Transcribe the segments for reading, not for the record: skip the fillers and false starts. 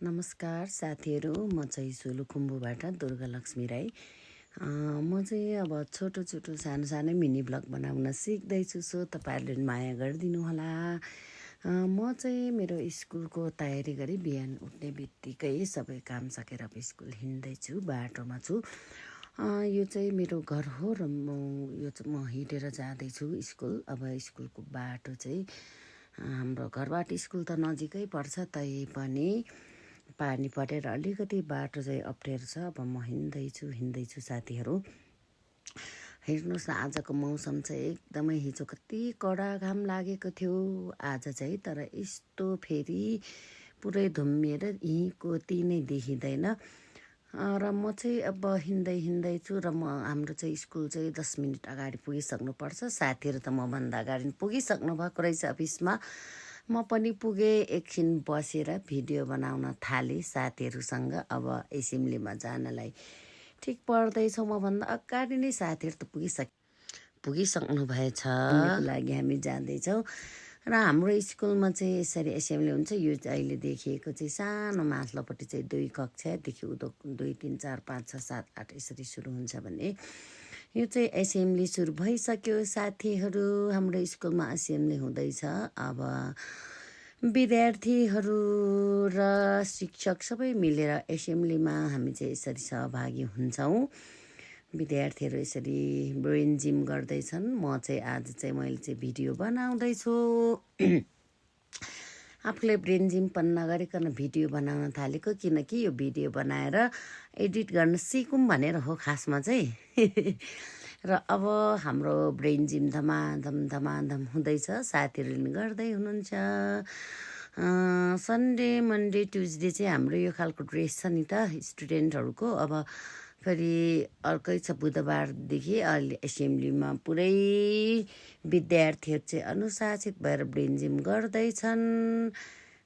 नमस्कार साथीहरू, म चाहिँ सोलुखुम्बुबाट दुर्गा लक्ष्मी राई। म चाहिँ अब छोटो सानो मिनी ब्लग बनाउन सिक्दैछु, सो तपाईँहरूले माया गरिदिनु होला। म चाहिँ मेरो स्कुलको तयारी गरी बिहान उठ्ने बित्तिकै सबै काम सकेर अब स्कुल हिँड्दैछु, बाटोमा छु। यो चाहिँ मेरो घर हो र म हिँडेर जाँदैछु स्कुल। अब स्कुलको बाटो चाहिँ हाम्रो घरबाट स्कुल त नजिकै पर्छ, तैपनि पानी परेर अलिकति बाटो चाहिँ अप्ठ्यारो छ। अब म हिँड्दैछु साथीहरू। हेर्नुहोस् न, आजको मौसम चाहिँ एकदमै, हिजो कति कडा घाम लागेको थियो, आज चाहिँ तर यस्तो फेरि पुरै धुम्मिएर यहीँको नै देखिँदैन। र म चाहिँ अब हिँड्दैछु र हाम्रो चाहिँ स्कुल चाहिँ 10 मिनट अगाडि पुगिसक्नुपर्छ। साथीहरू त मभन्दा अगाडि पुगिसक्नु भएको रहेछ अफिसमा। म पनि पुगेँ, एकछिन बसेर भिडियो बनाउन थालेँ साथीहरूसँग। अब एसेम्ब्लीमा जानलाई ठिक पर्दैछ, मभन्दा अगाडि नै साथीहरू त पुगिसक्नु भएछ। एसेम्ब्लीको लागि हामी जाँदैछौँ र हाम्रो स्कुलमा चाहिँ यसरी एसेम्ब्ली हुन्छ। यो अहिले देखिएको चाहिँ सानो माथिल्लोपट्टि चाहिँ 2 कक्षादेखि उँधो 2, 3, 4, 5, 6, 7, 8 यसरी सुरु हुन्छ भने यो चाहिँ एसेम्ब्ली सुरु भइसक्यो साथीहरू। हाम्रो स्कुलमा एसेम्ब्ली हुँदैछ। अब विद्यार्थीहरू र शिक्षक सबै मिलेर एसेम्ब्लीमा हामी चाहिँ यसरी सहभागी हुन्छौँ। विद्यार्थीहरू यसरी ब्रेन जिम गर्दैछन्। म चाहिँ आज चाहिँ मैले चाहिँ भिडियो बनाउँदैछु। आफूले ब्रेन जिम पनि नगरिकन भिडियो बनाउन थालेको, किनकि यो भिडियो बनाएर एडिट गर्न सिकौँ भनेर हो खासमा चाहिँ। र अब हाम्रो ब्रेन जिम धमाधम हुँदैछ, साथीहरूले गर्दै हुनुहुन्छ। सन्डे, मन्डे, ट्युजडे चाहिँ हाम्रो यो खालको ड्रेस छ नि त स्टुडेन्टहरूको। अब फेरि अर्कै छ, बुधबारदेखि अहिले एसेम्ब्लीमा पुरै विद्यार्थीहरू चाहिँ अनुशासित भएर ब्रेन जिम गर्दैछन्।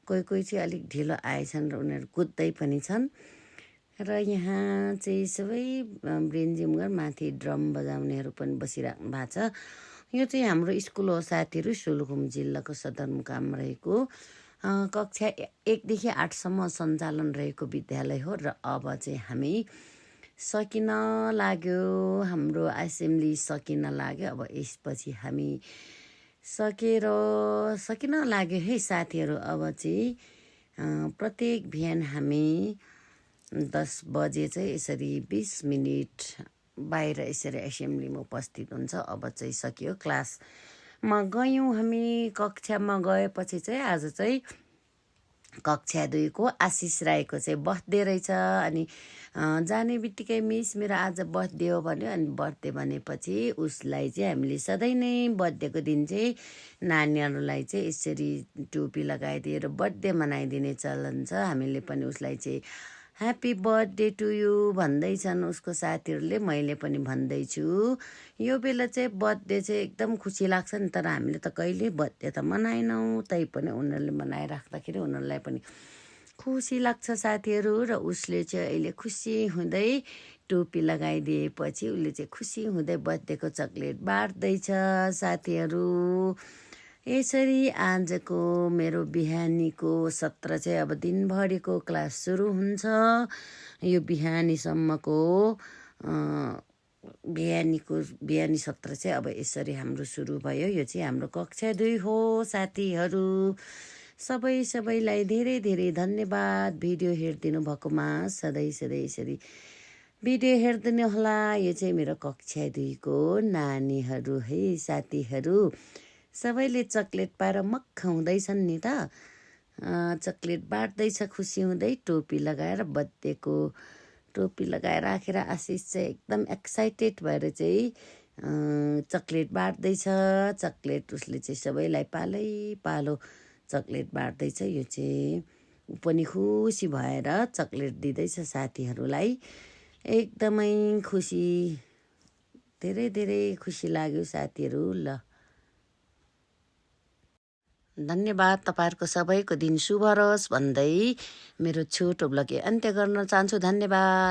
कोही चाहिँ अलिक ढिलो आएछन् र उनीहरू कुद्दै पनि छन्। र यहाँ चाहिँ सबै ब्रेन जिम गरेर माथि ड्रम बजाउनेहरू पनि बसिराख्नु भएको छ। यो चाहिँ हाम्रो स्कुल हो साथीहरू, सोलुखुम्बु जिल्लाको सदरमुकाम रहेको कक्षा 1 देखि 8 सम्म सञ्चालन रहेको विद्यालय हो। र अब चाहिँ हामी सकिन लाग्यो, हाम्रो एसेम्ब्ली सकिन लाग्यो। अब यसपछि हामी सकिन लाग्यो है साथीहरू। अब चाहिँ प्रत्येक बिहान हामी 10 बजे चाहिँ यसरी 20 मिनट बाहिर यसरी एसेम्ब्लीमा उपस्थित हुन्छ। अब चाहिँ सकियो, क्लासमा गयौँ हामी। कक्षामा गएपछि चाहिँ आज चाहिँ कक्षा 2 को आशिष राईको चाहिँ बर्थडे रहेछ। अनि जाने बित्तिकै मिस मेरो आज बर्थडे हो भन्यो। अनि बर्थडे भनेपछि उसलाई चाहिँ हामीले सधैँ नै बर्थडेको दिन चाहिँ नानीहरूलाई चाहिँ यसरी टोपी लगाइदिएर बर्थडे मनाइदिने चलन छ। हामीले पनि उसलाई चाहिँ ह्याप्पी बर्थडे टु यु भन्दैछन् उसको साथीहरूले, मैले पनि भन्दैछु। यो बेला चाहिँ बर्थडे चाहिँ एकदम खुसी लाग्छ नि, तर हामीले त कहिले बर्थडे त मनाएनौँ, तैपनि उनीहरूले मनाइराख्दाखेरि उनीहरूलाई पनि खुसी लाग्छ साथीहरू। र उसले चाहिँ अहिले खुसी हुँदै टोपी लगाइदिएपछि उसले चाहिँ खुसी हुँदै बर्थडेको चक्लेट बाँड्दैछ साथीहरू। यसरी आजको मेरो बिहानीको सत्र चाहिँ अब दिनभरिको क्लास सुरु हुन्छ। यो बिहानीसम्मको बिहानी सत्र चाहिँ अब यसरी हाम्रो सुरु भयो। यो चाहिँ हाम्रो कक्षा 2 हो साथीहरू। सबैलाई धेरै धन्यवाद भिडियो हेरिदिनु भएकोमा। सधैँ यसरी भिडियो हेरिदिनु होला। यो चाहिँ मेरो कक्षा 2 को नानीहरू है साथीहरू। सबैले चक्लेट पाएर मक्ख हुँदैछन् नि त, चक्लेट बाँड्दैछ खुसी हुँदै, टोपी लगाएर बर्थडेको टोपी लगाएर राखेर आशिष चाहिँ एकदम एक्साइटेड भएर चाहिँ चक्लेट बाँड्दैछ। चक्लेट उसले चाहिँ सबैलाई पालो चक्लेट बाँड्दैछ। यो चाहिँ ऊ पनि खुसी भएर चक्लेट दिँदैछ साथीहरूलाई। एकदमै खुसी, धेरै खुसी लाग्यो साथीहरू। ल, धन्यवाद। तपाईँहरूको सबैको दिन शुभ रहोस् भन्दै मेरो छोटो ब्लग अन्त्य गर्न चाहन्छु। धन्यवाद।